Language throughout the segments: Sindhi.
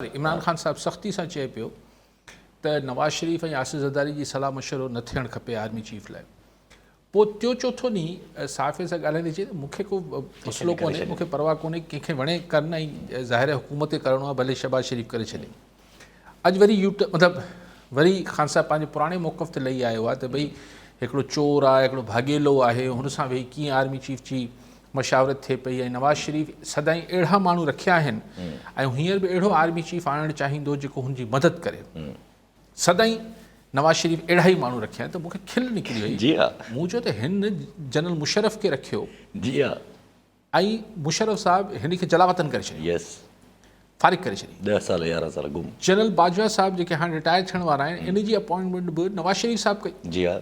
عمران خان صاحب سختي سان چئي پيو ته نواز شريف ۽ آصف زرداري جي صلاح مشورو نه ٿيڻ کپي آرمي چيف لاء. پوء ٽيون چوٿون ڏينهن صحافين سان ڳالهائيندي چئي ته مون کي ڪو مسئلو ڪونهي، مون کي پرواهه ڪونهي، ڪنهن کي وڻي ڪن ۽ ظاهر آهي حڪومت کي ڪرڻو آهي ڀلي شهباز شريف ڪري ڇڏي. اڄ وري يو ٽرن مطلب وري خان صاحب پنهنجي پراڻي موقف تي لهي آيو آهي ته ڀئي هڪڙو چور آهي، هڪڙو ڀاڳيلو آهي، هن سان ويهي ڪيئن آرمي چيف جي مشاورت ٿئي پئي ۽ نواز شريف سدائين اهڙا ماڻهو رکيا آهن ۽ هينئر به اهڙو آرمي چيف آڻڻ چاهيندو جيڪو هن جي مدد ڪري. سدائين نواز شريف اهڙا ئي ماڻهو رکيا آهن ته مون کي کل نڪري وئي. جي ها. مون چيو ته هن جنرل مشرف کي رکيو. جي ها. ۽ مشرف صاحب هن کي جلاوطن ڪري ڇڏيو. يس. فارغ ڪري ڇڏي. 10 سال 11 سال گم. جنرل باجوا صاحب جيڪي هاڻي رٽائر ٿيڻ وارا آهن ان جي اپوائنٽمينٽ به نواز شريف صاحب ڪئي. جي ها.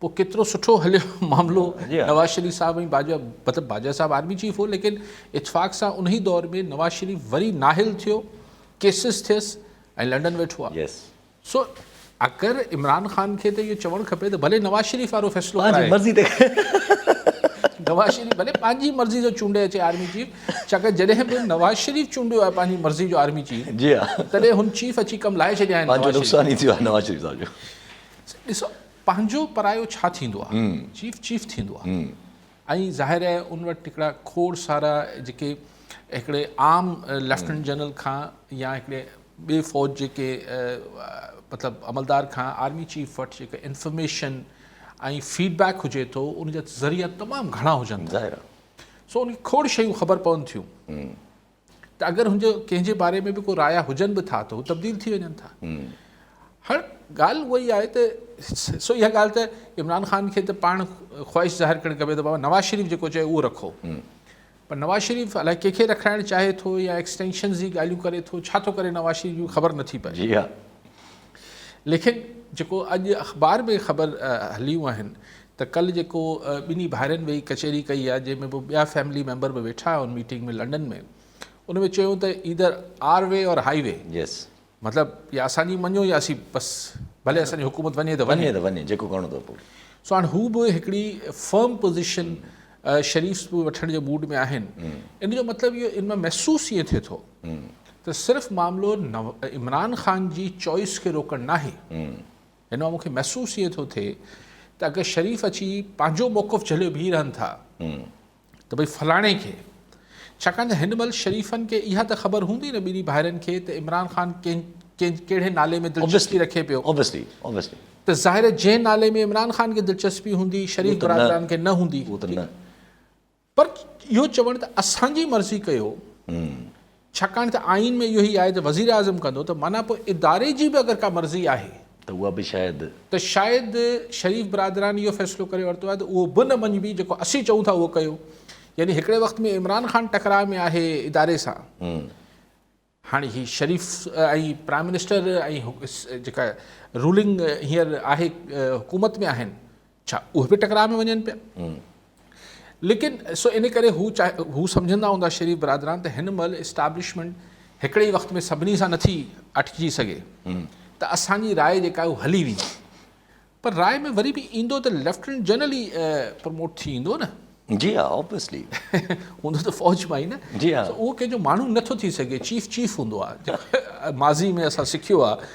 پوء ڪيترو سٺو هليو معاملو نواز شريف صاحب ۽ باجوا مطلب باجوا صاحب آرمي چيف هو ليڪن اتفاق سان انهي دور ۾ نواز شريف وري نااهل ٿيو ڪيسز ٿيس ۽ لنڊن ويٺو آهي سو اگر عمران خان کي ته اهو چوڻ کپي ته ڀلي نواز شريف وارو فيصلو ڪرائي مرضي تي نواز شريف ڀلي پنهنجي مرضي جو چونڊي اچي آرمي چيف ڇاڪاڻ جڏهن به نواز شريف چونڊيو آهي پنهنجي مرضي جو آرمي چيف جي ها تڏهن هن چيف اچي ڪم لاهي ڇڏيا آهن پنهنجو نقصان ئي ٿيو آهي نواز شريف صاحب جو ڏسو پنهنجو پرايو ڇا ٿيندو آهي چيف چيف ٿيندو آهي ۽ ظاهر آهي ان وٽ هڪڙا کوڙ سارا جيڪي هڪڙي عام ليفٽننٽ جنرل کان يا هڪڙي ٻي فوج جيڪي مطلب عملدار کان آرمي چيف وٽ جيڪا انفارميشن ۽ فيڊ بيڪ هجي ٿو ان جا ذريعا تمام گهڻا هجن ٿا سو ان کي کوڙ شيون خبر پون ٿيون ته اگر هن جو ڪنهن جي باري ۾ به ڪو رايا هجن به ٿا ته هو تبديل ٿي وڃن ٿا. هر ڳالهه اها ئي آهي ته سو اها ڳالهه ته عمران خان کي ته پاڻ خواهش ظاهر ڪرڻ کپي ته بابا نواز شريف جيڪو چئي اهو رکو پر نواز شريف الائي ڪنهن کي رکرائڻ چاهي ٿو يا ايڪسٽينشنز جي ڳالهيون ڪري ٿو ڇا ٿو ڪري نواز شريف جي خبر نٿي پئي. جي ها. ليڪن جيڪو اڄ اخبار ۾ خبر هليون آهن ته ڪلهه جيڪو ٻنهي ڀائرن ويهي ڪچهري ڪئي آهي جنهن ۾ به ٻيا فيملي ميمبر به ويٺا ان ميٽنگ ۾ لنڊن ۾ ان ۾ چيو ته either our way or highway yes مطلب يا اسان جي مڃو يا اسين بس ڀلي اسان جي حڪومت وڃي ته وڃي ته وڃي جيڪو ڪرڻو اٿو پوء. سو هاڻي هو به هڪڙي فرم پوزيشن شريفس به وٺڻ جي موڊ ۾ آهن ان جو مطلب اهو ان مان محسوس ائين ٿئي ٿو ته صرف معاملو عمران خان جي چوائس کي روڪڻ ناهي. هن مان مون کي محسوس ائين ٿو ٿئي ته اگر شريف اچي پنهنجو موقف جهليو بيهي رهن ٿا ته ڀئي فلاڻي کي ڇاڪاڻ ته هن مهل شريفن کي اها ته خبر هوندي نه ٻنهي ڀائرن کي ته عمران خان ڪنهن ڪهڙي نالي ۾ دلچسپي رکي پيو ته ظاهر جنهن نالي ۾ عمران خان کي دلچسپي هوندي شريف برادران کي نه هوندي. پر اهو چوڻ ته اسان جي مرضي ڪيو ڇاڪاڻ ته آئين ۾ اهو ئي آهي ته وزيراعظم ڪندو ته معنيٰ پوء اداري جي به اگر ڪا مرضي آهي ته اها به شايد ته شايد شريف برادران اهو فيصلو ڪري ورتو آهي ته اهو به نه مڃبي جيڪو اسين چئون ٿا اهو ڪيو يعني هڪڙي وقت ۾ عمران خان ٽڪراء ۾ آهي اداري سان هاڻي هي شريف ۽ پرائم منسٽر ۽ جيڪا رولنگ هينئر آهي حڪومت ۾ آهن ڇا اهي به ٽڪراء ۾ وڃن پيا ليڪن سو ان ڪري هو چاهي هو سمجهندا هوندا شريف برادران ته هن مهل اسٽابلشمينٽ هڪڙي ئي وقت ۾ سڀني سان نٿي اٽڪجي سگهي ته اسان جي راء جيڪا آهي هلي ويندي پر راء ۾ وري به ايندو ته ليفٽيننٽ جنرل ئي پروموٽ ٿي ايندو نه. جي ها اوبويسلي. هوندو ته فوج مان ئي نه. جي ها. اهو ڪنهن جو ماڻهو نه ٿو ٿي سگهي چيف چيف هوندو آهي ماضي ۾ اسان سکيو آهي.